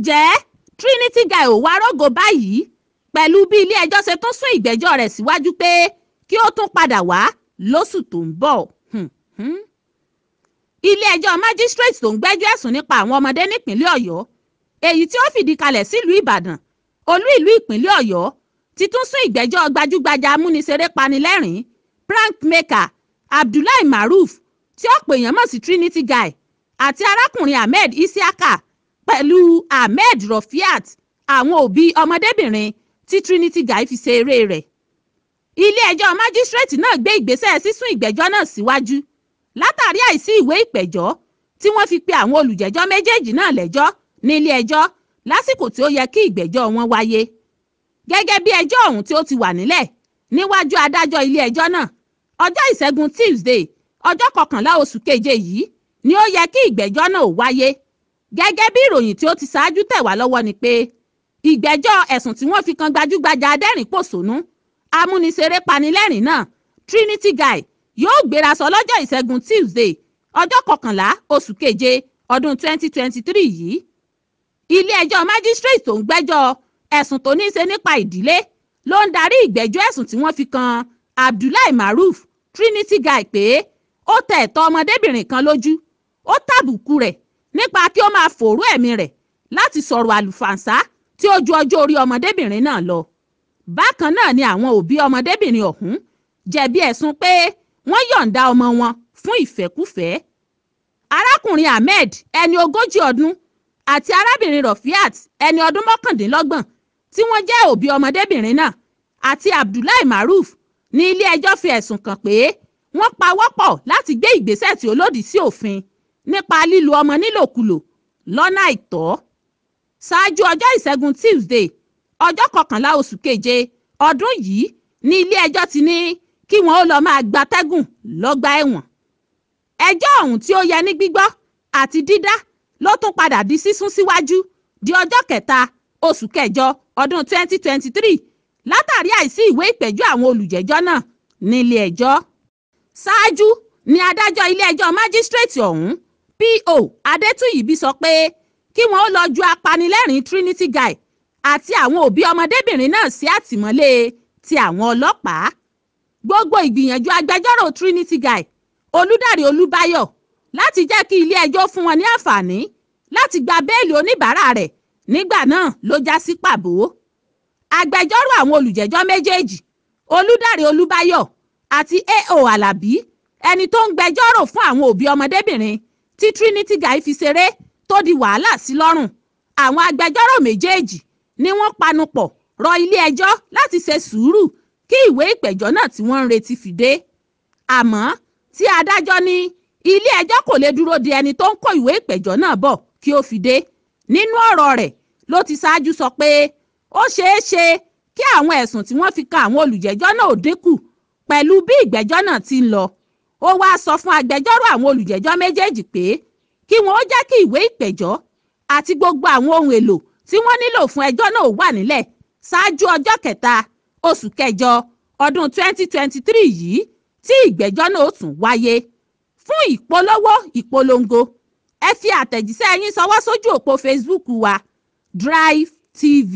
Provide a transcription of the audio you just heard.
Ǹjẹ́ Trinity Guy ò wá rògo báyìí pẹ̀lú bí ilé-ẹjọ́ ṣe tún sún ìgbẹ́jọ́ rẹ̀ síwájú pé kí ó tún padà wá lóṣù tó ń bọ̀? Ilé-ẹjọ́ májísírèètì tó ń gbẹ́jọ́ ẹ̀sùn nípa àwọn ọmọdé nípìnlẹ̀ Ọ̀yọ́, èyí tí ó fìdí kalẹ̀ sílùú Ìbàdàn, olú ìlú ìpínlẹ̀ Ọ̀yọ́, ti tún sún ìgbẹ́jọ́ gbajúgbajà amúniṣeré panilẹ́rìn prank maker Abdullahi Maruf, tí ọ̀pọ̀ èèyàn mọ̀ sí Trinity Guy, àti arákùnrin Ahmed Isiaka pẹ̀lú Ahmed Rofiat, àwọn òbí ọmọdébìnrin tí Trinity Guy fi ṣe eré rẹ̀. Ilé-ẹjọ́ májísírèètì náà gbé ìgbésẹ̀ sísún ìgbẹ́jọ́ náà síwájú látàrí àìsí ìwé ìpẹ̀jọ́ tí wọ́n fi pe àwọn olùjẹ́jọ́ méjèèjì náà lẹ́jọ́ ní ilé-ẹjọ́ lásìkò tí ó yẹ kí ìgbẹ́jọ́ wọn wáyé. Gẹ́gẹ́ bí ẹjọ́ ọ̀hún tí ó ti wà nílẹ̀ níwájú adájọ́ ilé-ẹjọ́ náà, ọjọ́ ìṣẹ́gun Tuesday, ọjọ́ kọkànlá oṣù keje yìí ni ó yẹ kí ìgbẹ́jọ́ náà wáyé. Gẹ́gẹ́ bí ìròyìn tí ó ti ṣáájú tẹ̀ wá lọ́wọ́ ni pé ìgbẹ́jọ́ ẹ̀sùn tí wọ́n fi kan gbajúgbajà adẹ́rìn-pòṣónú amúniṣeré panilẹ́rìn náà Trinity Guy yóò gbéra sọ lọ́jọ́ ìṣẹ́gun Tuesday, ọjọ́ kọkànlá oṣù keje ọdún 2023 yìí. Ilé-ẹjọ́ májísírèètì tó ń gbẹ́jọ́ ẹ̀sùn tó ní í ṣe nípa ìdílé ló ń darí ìgbẹ́jọ́ ẹ̀sùn tí wọ́n fi kan Abdullahi Maruf Trinity Guy pé ó tẹ ẹ̀tọ́ ọmọdébìnrin kan lójú, ó tàbùkù rẹ̀ nípa kí ó máa fòòró ẹ̀mí rẹ̀ láti sọ̀rọ̀ àlùfàǹsá tí ó ju ọjọ́ orí ọmọdébìnrin náà lọ. Bákan náà ni àwọn òbí ọmọdébìnrin ọ̀hún jẹ̀bi ẹ̀sùn pé wọ́n yọ̀ǹda ọmọ wọn fún ìfẹ́kúfẹ̀ẹ́. Arákùnrin Ahmed, ẹni 40 ọdún, àti arábìnrin Rofiat, ẹni ọdún 29, tí wọ́n jẹ́ òbí ọmọdébìnrin náà, àti Abdullahi Maruf ní ilé-ẹjọ́ fi ẹ̀sùn kàn pé wọ́n pawọ́pọ̀ láti gbé ìgbésẹ̀ tí ó lòdì sí òfin nípa lílo ọmọ nílòkulò lọ́nà àìtọ́. Ṣáájú ọjọ́ ìṣẹ́gun Tuesday, ọjọ́ kọkànlá oṣù keje ọdún yìí ní ilé-ẹjọ́ ti ní kí wọ́n ó lọ máa gbatẹ́gùn lọ́gbà ẹ̀wọ̀n. Ẹjọ́ ọ̀hún tí ó yẹ ní gbígbọ́ àti dídá ló tún padà di sísún síwájú di ọjọ́ kẹta oṣù kẹjọ ọdún 2023 látàrí àìsí ìwé ìpẹ̀jọ́ àwọn olùjẹ́jọ́ náà nílé ẹjọ́. Ṣáájú ni adájọ́ ilé-ẹjọ́ májísírèètì ọ̀hún P.O. Adétúyìbí sọ pé kí wọ́n ó lọ ju apanilẹ́rìn Trinity Guy àti àwọn òbí ọmọdébìnrin náà sí àtìmọ́lé ti àwọn ọlọ́pàá. Gbogbo ìgbìyànjú agbẹjọ́rò Trinity Guy Olúdáre Olúbáyọ̀ láti jẹ́ kí ilé-ẹjọ́ fún wọn ní àǹfààní láti gba béèlì oníbàárà rẹ̀ nígbà náà ló já sí pàbó. Agbẹjọ́rò àwọn olùjẹ́jọ́ méjèèjì Olúdáre Olúbáyọ̀ àti A.O. Alábí, ẹni tó ń gbẹjọ́rò fún àwọn òbí ọmọdébìnrin tí Trinity Guy fi ṣeré tó di wàhálà sí lọ́rùn, àwọn agbẹjọ́rò méjèèjì ni wọ́n panupọ̀ rọ ilé-ẹjọ́ láti ṣe sùúrù kí ìwé ìpẹ̀jọ́ náà tí wọ́n ń retí fi dé. Àmọ́ tí adájọ́ ní ilé-ẹjọ́ kò lè dúró de ẹni tó ń kó ìwé ìpẹ̀jọ́ náà bọ̀ kí ó fi dé. Nínú ọ̀rọ̀ rẹ̀ ló ti ṣáájú sọ pé ó ṣeé ṣe kí àwọn ẹ̀sùn tí wọ́n fi kan àwọn olùjẹ́jọ́ náà ò dínkù pẹ̀lú bí ìgbẹ́jọ́ náà ti ń lọ. Ó wáá sọ fún agbẹjọ́rò àwọn olùjẹ́jọ́ méjèèjì pé kí wọ́n ó jẹ́ kí ìwé ìpẹ̀jọ́ àti gbogbo àwọn ohun èlò tí wọ́n nílò fún ẹjọ́ náà wà nílẹ̀ ṣáájú ọjọ́ kẹta oṣù kẹjọ ọdún 2023 yìí tí ìgbẹ́jọ́ náà ó tún wáyé. Fún ìpolówó ìpolongo, ẹ fi àtẹ̀jíṣẹ́ yín ṣọwọ́ sójú òpó Facebook wa Drive TV.